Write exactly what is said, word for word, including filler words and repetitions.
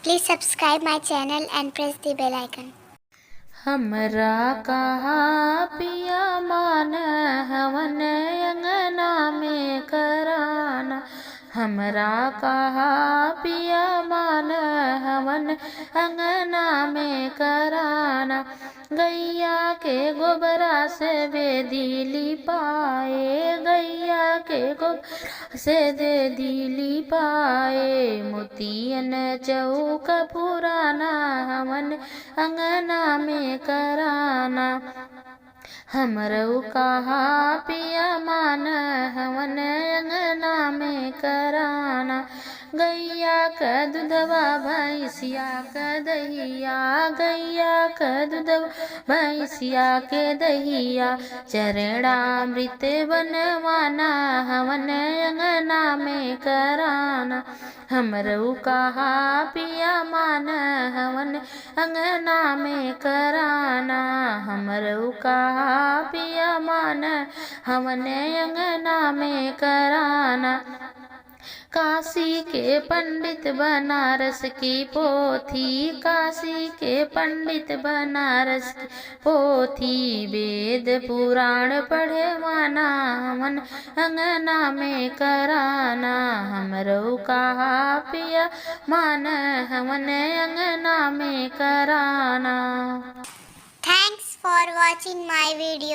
Please subscribe my channel and press the bell icon. हमरा कहा पिया मान हवन अंगना में कराना, हमरा कहा पिया मान हवन अंगना में कराना। गैया के गोबरा से बेदी लिपाए, गैया के गोबरा से बेदी लिपाए, मोतियन चौक पुराना हवन अंगना में कराना। हमरऊ कहा पिया मान हवन अंगना में कराना। गैया क दुधवा भैंसिया क दहिया, गैया क दुधवा भैंसिया के दहिया, चरणामृत बनवाना हवन अंगना में कराना। हमरऊ कहा पिया मान हवन अंगना में कराना, हमरऊ कहा पिया मान हवन अंगना में कराना। काशी के पंडित बनारस की पोथी, काशी के पंडित बनारस की पोथी, वेद पुराण पढ़वाना हवन अंगना में कराना। हमरऊ कहा पिया मान हवन अंगना में कराना। Thanks for watching my video.